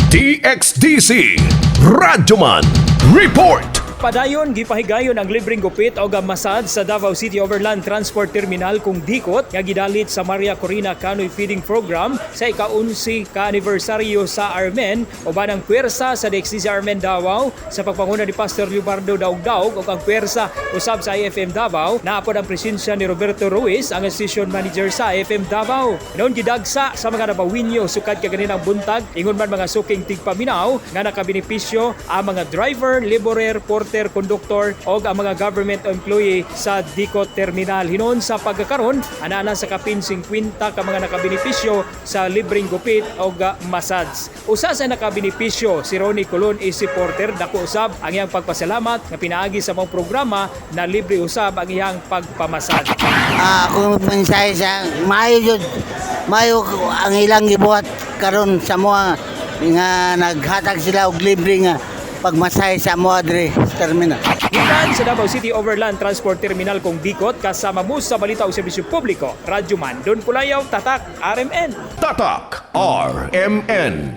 DXDC Radyoman Report. Padayon gipahigayon ang libreng gupit o massage sa Davao City Overland Transport Terminal kung dikot nga gidalit sa Maria Corina Canoy Feeding Program sa ika-11 ka anibersaryo sa Armen uban ang puwersa sa DXDC Armen Davao sa pagpanguna ni Pastor Leobardo Daugdaug ug ang puwersa usab sa IFM Davao. Naapod ang presensya ni Roberto Ruiz, ang station manager sa IFM Davao. Noon gidagsa sa mga Dabawinyo sukad kaganinang buntag, ingon man mga suking tigpaminaw nga nakabenepisyo ang mga driver, laborer, porter, conductor o ang mga government employee sa Dicot Terminal. Hinon sa pagkakaron, anana sa kapin 50 ka mga nakabenepisyo sa libreng gupit o massage. Usa sa nakabenepisyo si Ronnie Colon is si porter. Dako usab ang iyang pagpasalamat nga pinaagi sa mga programa na libre usab ang iyang pagpamasad. Ah, akong mensahe sa maayo jud, maayo ang ilang gibuhat karon sa mga nga naghatag sila og libre nga pagmasahe sa mga diri sa terminal. Gikan sa Davao City Overland Transport Terminal kung Dikot, kasama mo sa balita o serbisyo publiko, Radyo Man, Don Pulayaw, Tatak, RMN. Tatak RMN.